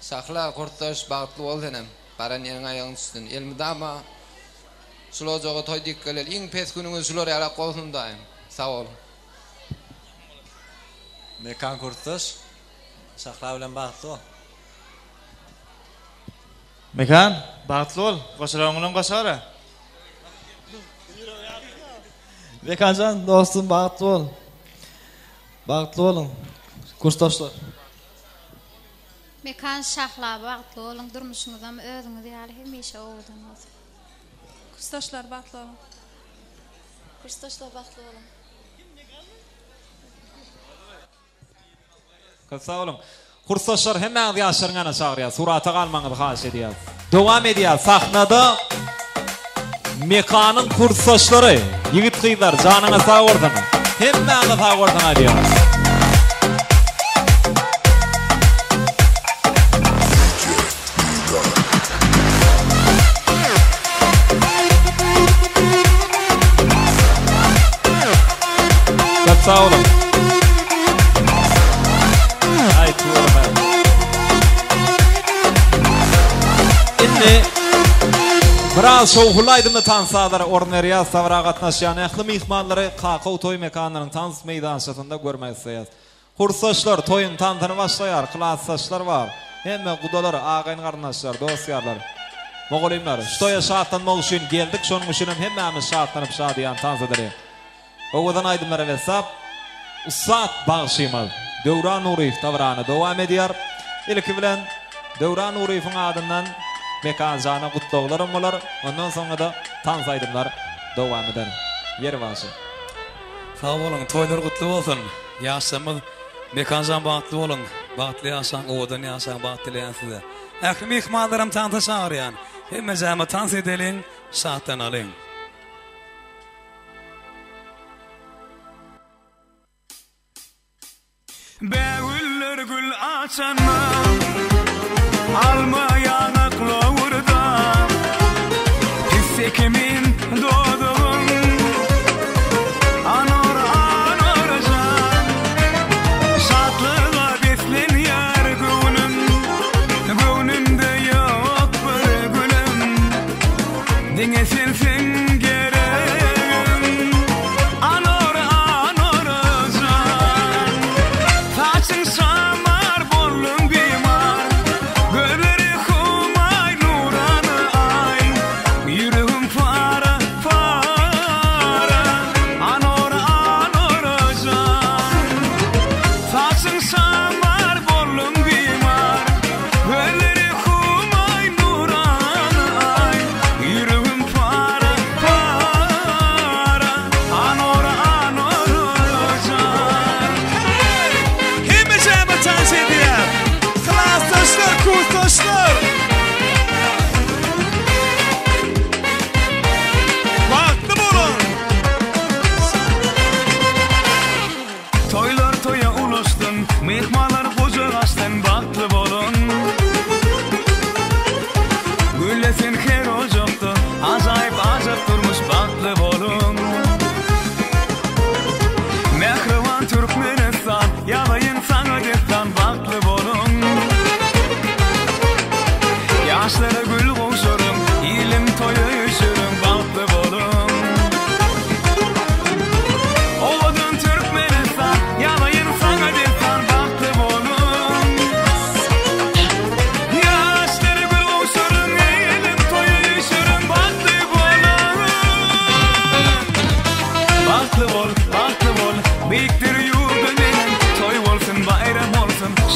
Şahla kursdaş bagtly bol senem baran ýeriň aýagyň düşsün elmydama Şul ojaga toý dik geleli iň pes günüňiz şular ýalak bolsun daýym sag boluň. Mekan kursdaş Şahla bilen bagtly bol. Mekan bagtly bol goşalaryň bilen goşara. Mekanjan dostum bagtly bol. Bagtly boluň kursdaşlar. Mekan Şahla bagtly boluň durmuşyňyzam özüňiz ýaly hemişe owadan bolsun. Kursdaşlar bagtly boluň. Kursdaşlar bagtly boluň. Köp sag boluň. Kursdaşlar hemmäňizi ýaşlaryň ýanyna çagyrýas. Surata galmagyňyzy haýyş edýäs. Dowam edýäs. Sahnada Mekanyň kursdaşlary, ýigit gyzlar janyňyz sag bolsun. Hemmäňize sag bolsun aýdýarys. Köp sag boluň. Aý tüweleme. Indi biraz şowhunly aýdymly tans-sazlara orun berýäs. Dabara gatnaşýan ähli myhmanlary Kakaw toý mekanynyň tans meýdançasynda görmek isleýäs. Kursdaşlar toýuň tansyny başlaýar, klasdaşlar bar. Hemme gudalar, agaýyn-garyndaşlar, dost-ýarlar. Mugallymlar, şu toýa şatlanmak üçin geldik, şonuň üçinem hemmämiz şatlanyp şadyýan tans edeliň. Owadan aýdymlara besap, ussat bagşymyz Döwran Nuryýew dabarany dowam edýär. Ilki bilen Döwran Nuryýewiň adyndan Mekanjana gutlaglaram bolar, ondan soňra-da tans aýdymlar dowam eder. Ýeri bagşy. Sag boluň toýlar gutly bolsun ýaşlarymyz Mekanjan bagtly boluň bagtly ýaşaň owadan ýaşaň bagt dileýän size ähli myhmanlaram tansa çagyrýan hemmejäme tans edeliň şatlanalyň. Bägüller gül açanda, alma ýaňak lowurda, Pisse kimin dodagyň, anor, anor jan. Şatlyga beslenýär göwnüm, göwnümde ýok bir gülüm. Diňe sensiň geregim Anor anor jan Saçyň şamar boldum bimar Gözleri humaý nurana aý Ýüregim para para Anor anor jan Saçyň şamar boldum bimar Gözleri humaý nurana aý Ýüregim para para Anor anor jan. Hemmejäme tans edýär. Klasdaşlar, kursdaşlar. Bagtly boluň. Toýlar toýa ulaşsyn, myhmanlar gujak açsyn, bagtly boluň. Güllesin her ojakda, ajaýyp ajap durmuş, bagtly boluň. Mähriban Türkmenistan, ýazaýyn saňa dessan, bagtly boluň. Ýaşlara gül gowşuryň, ilim toýa üşüriň, bagtly boluň. Owadan Türkmenistan, ýazaýyn saňa dessan, bagtly boluň.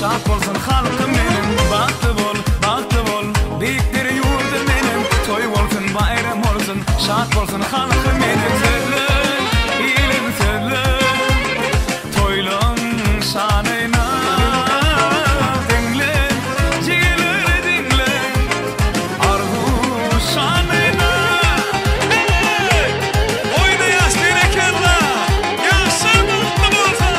Şat bolsun halkym meniň, bagtly bol, bagtly bol. Beýikdir ýurdum meniň, toý bolsun, baýram bolsun, Şat bolsun halkym meniň. Sözle, ilim sözle, toýlaň şanyna. Diňle, jigerleri diňle, arzuw şanyna. Hey! Oýnaýas berekella! Ýaşlar bagtly bolsun!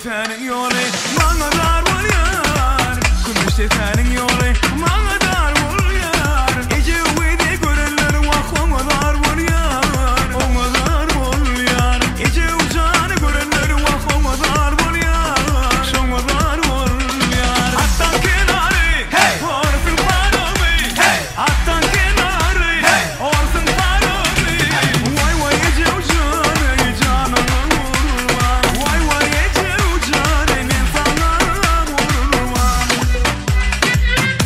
Kümüşdepäniň ýoly maňa dar bolýar Kümüşdepäniň ýoly maňa dar bolýar Eje öwezi görenler wah oňa zar bolýar Oňa zar bolýar Eje jany görenler wah oňa zar bolýar Şoňa zar bolýar Atdan kenary hey Orsuň paromy hey Atdan kenary hey Orsuň paromy Waý waý eje jany janyňa gurban Waý waý eje jany men saňa gurban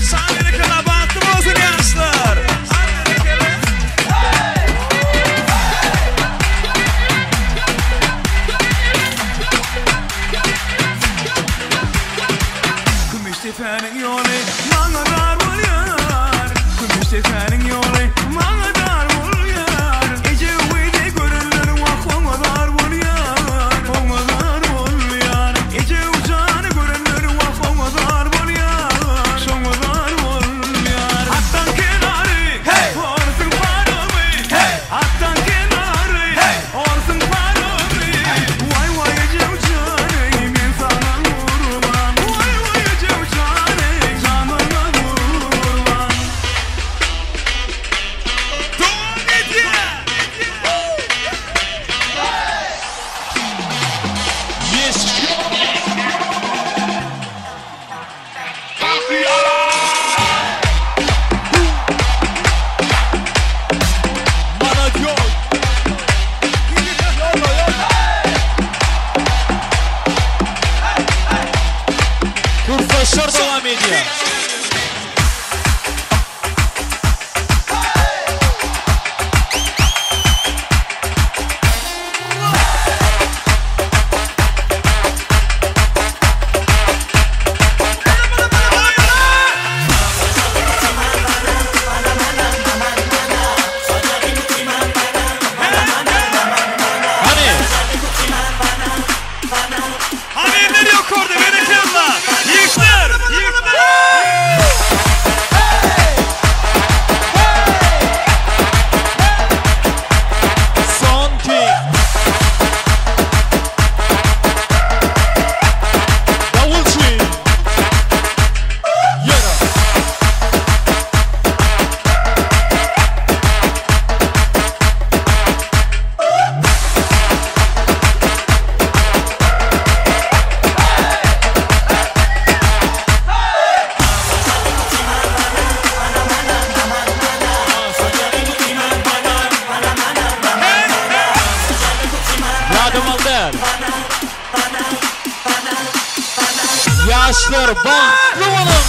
Şaberekella bagtly bolsun ýaşlar. Kümüşdepäniň ýoly maňa dar bolýar Kümüşdepäniň ýoly maňa dar bolýar Eje öwezi görenler wah oňa zar bolýar Oňa zar bolýar Eje jany görenler wah oňa zar bolýar Şoňa zar bolýar Atdan kenary hey Orsuň paromy hey Atdan kenary hey Orsuň paromy Waý waý eje jany men saňa gurban Waý waý eje jany janyňa gurban Dowam edýär. Kursdaşlar dowam edýär. Hany eller ýokarda berekella. Ýigitler, ýigitler. Son King. Davulçy. Ýene. Ýadamaly däl. Ýaşlar bagtly boluň.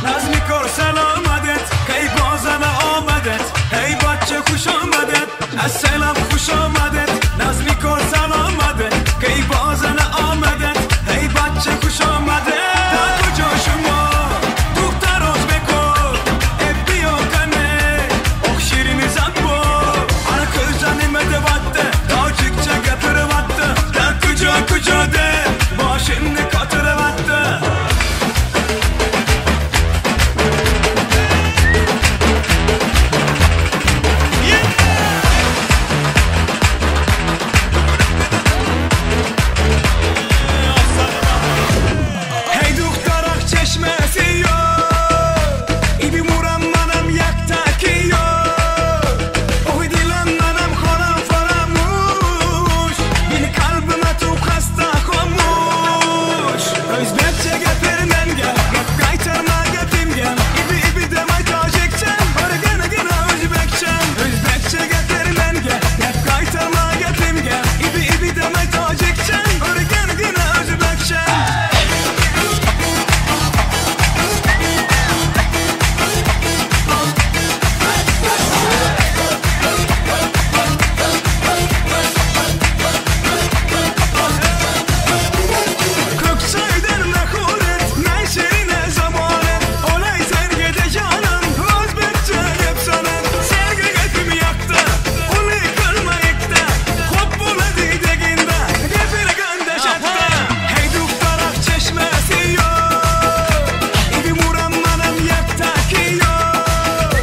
Nazmi kor selamet Hey bozana omedet Hey. خوش آمدت السلام خوش آمدت نظمی کن سلام کی بازن آمدت هی بچه خوش آمده در کجا شما دختراز بکن بیا کنه اخ شیرین زن با ana kızcan battı Tacikçe gepiri battı Der kuca kuca de Başını katırı battı Hey دخترک چشمسی yo İbi muram manam yak takiyo Oh dilim manam khoram faramuş Bir kalbime tu hasta khomuş Özbekçe gapir menga Gap qaytarma gapimga İbi ibi demay tojikcham O'rgana gina o'zbekcham O'zbekcha gapir menga Gap qaytarma gapimga İbi ibi demay tojikcham O'rgana gina o'zbekcham Kökseyden mehuret, men şirine zamanet Olay sergede canım, Özbekçe gepsene Sergi gepimi yaktı, uli kılma yıktı Hop bula dideginde, gepir göndeşetti Hey duktarak çeşmesi yok İbi muram manam yaktaki yok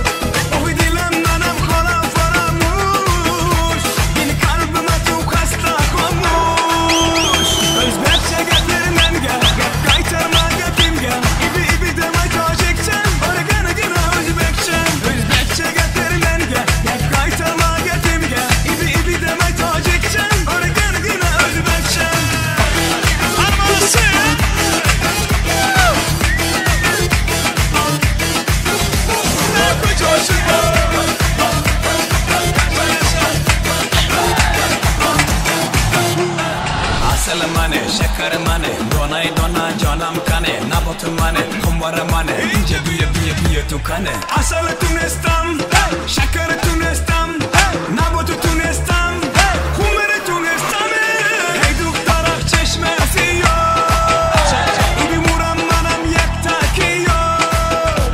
Oh dilim manam khoram faramuş Bir kalbime tu hasta khomuş Özbekçe gapir menga Gap qaytarma gapimga İbi ibi demay tojikcham O'rgana gina o'zbekcham O'zbekcha gapir menga Gap qaytarma gapimga İbi ibi demay tojikcham O'rgana gina o'zbekcham Asal mane, şeker mane, donay dona canam kane, nabot mane, humbar mane, ince büyü büyü büyü tukane. Asal tunestam, şeker tunestam, nabot tunestam, humber tunestam. Hey duktarak çeşmesi yok, İbi muram manam yaktaki yok.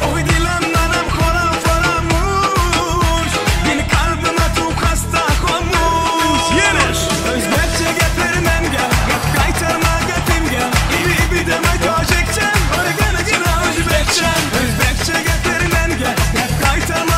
Oh dilim manam khoram faramuş, Bir kalbime tu hasta khomuş. Özbekçe gapir menga, gap qaytarma gapimga. İbi ibi demay tojikcham, o'rgana gina o'zbekcham. O'zbekcha gapir menga, gap qaytarma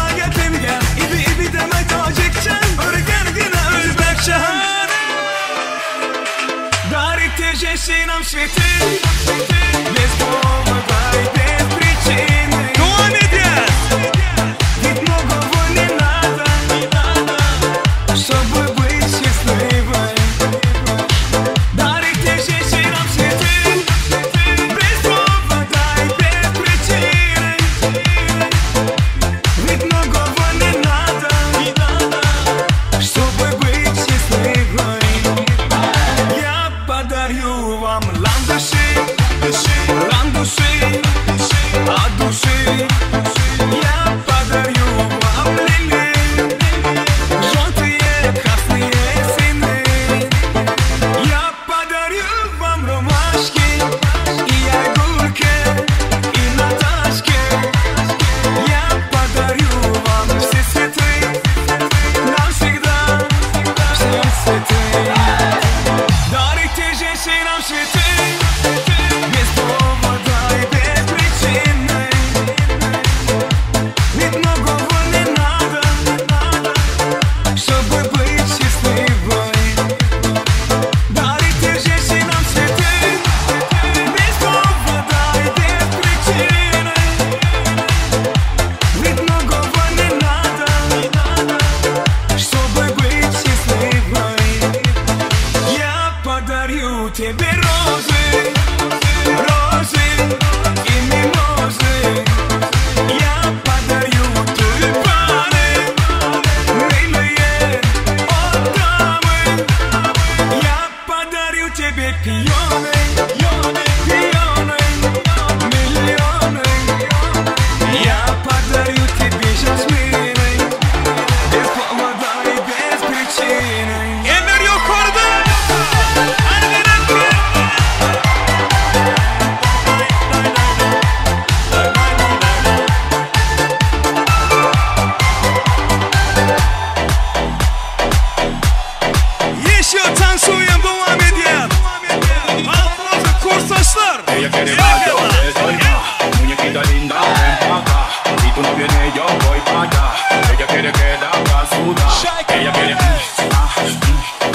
viene, yo voy pa' allá. Ella quiere que la haga sudar. Ella quiere, ah,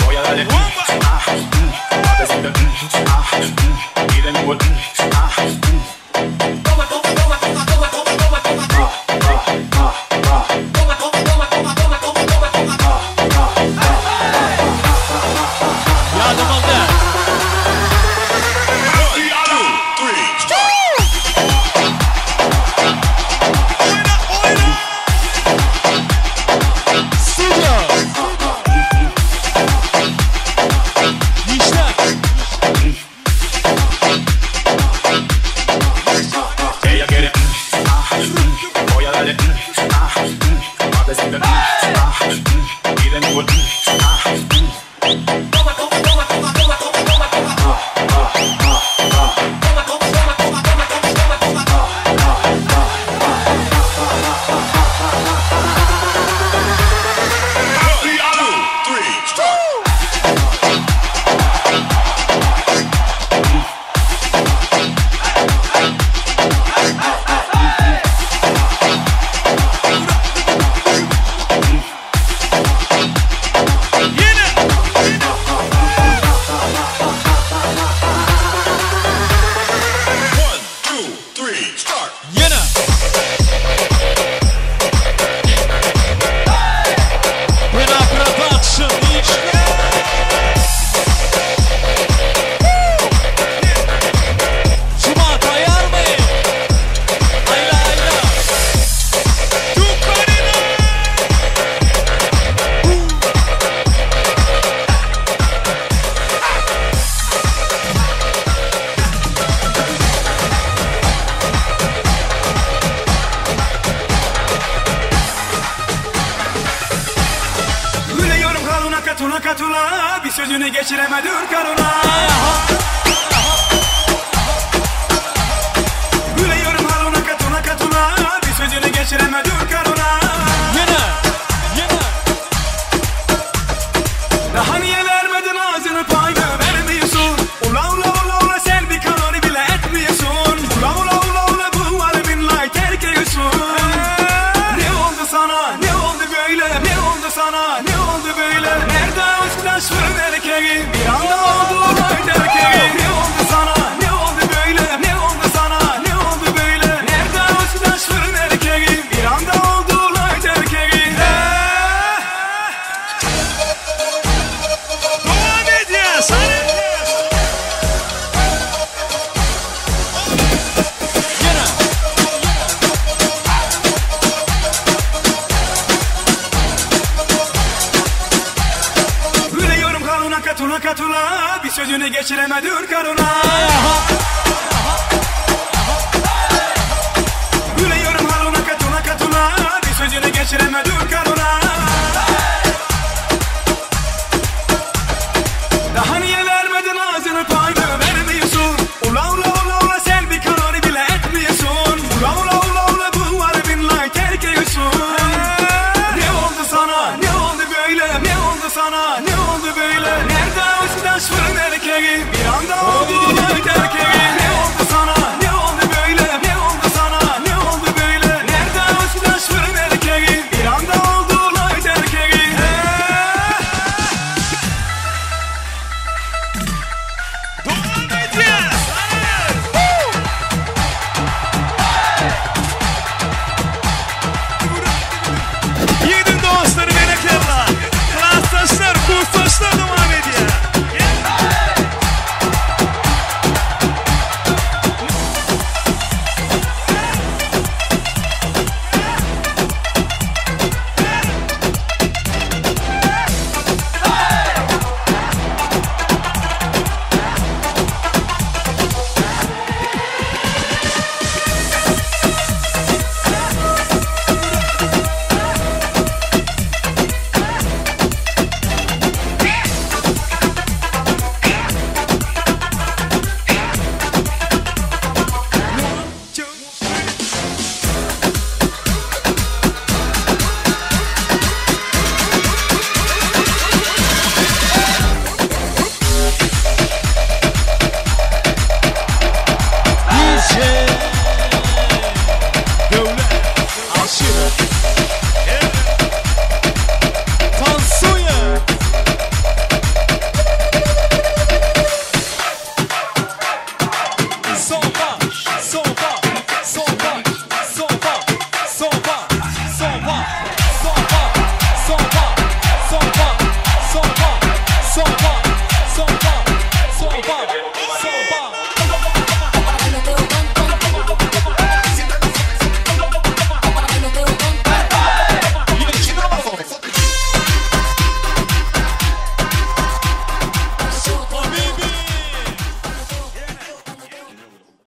voy a darle, ah, pa' que sienta, ah, y de nuevo, ah. Toma, toma, toma, toma, toma, toma, toma, toma. Ah, ah, ah. Toma, toma, toma, toma, toma, toma, toma, toma. Ýadym aldy. Studio. Işler. Ella quiere, ah, voy a darle, ah, pa' que sienta, ah, y de nuevo, ah. Toma, toma, toma, toma, toma, toma, toma, toma. Toma, toma, toma, toma, toma, toma, toma, toma. Ýene. Pena Production işler. Cuma taýar my? Aýla aýla. Gülüyorum kaluna katula katula Bir sözünü geçiremedir karuna Gülüyorum haluna katula katula Bir sözünü geçiremedir karuna Ýene. Ýene. Daha niye vermedin ağzını payını vermiyorsun Ula ula ula ula sen bir kanonu bile etmiyorsun Ula ula ula ula bu var billahi terk ediyorsun Ne oldu sana ne oldu böyle ne oldu sana ne oldu böyle Nerede uçlaştın erkeği bir anda oldu olay erkeği Ne oldu sana ne oldu böyle ne oldu sana ne oldu böyle Nerede uçlaştın erkeği bir anda oldu olay erkeği Dowam edýäs. Ýene. Gülüyorum kaluna katula katula Bir sözünü geçiremedir karuna Gülüyorum haluna katula katula Bir sözünü geçiremedir karuna Daha niye vermedin ağzını payını vermiyorsun Ula ula ula ula sen bir kanonu bile etmiyorsun Ula ula ula ula bu var billahi terk ediyorsun Ne oldu sana ne oldu böyle ne oldu sana ne oldu böyle Nerede uçtaş fırın erkeği bir anda oldu olay erkeği.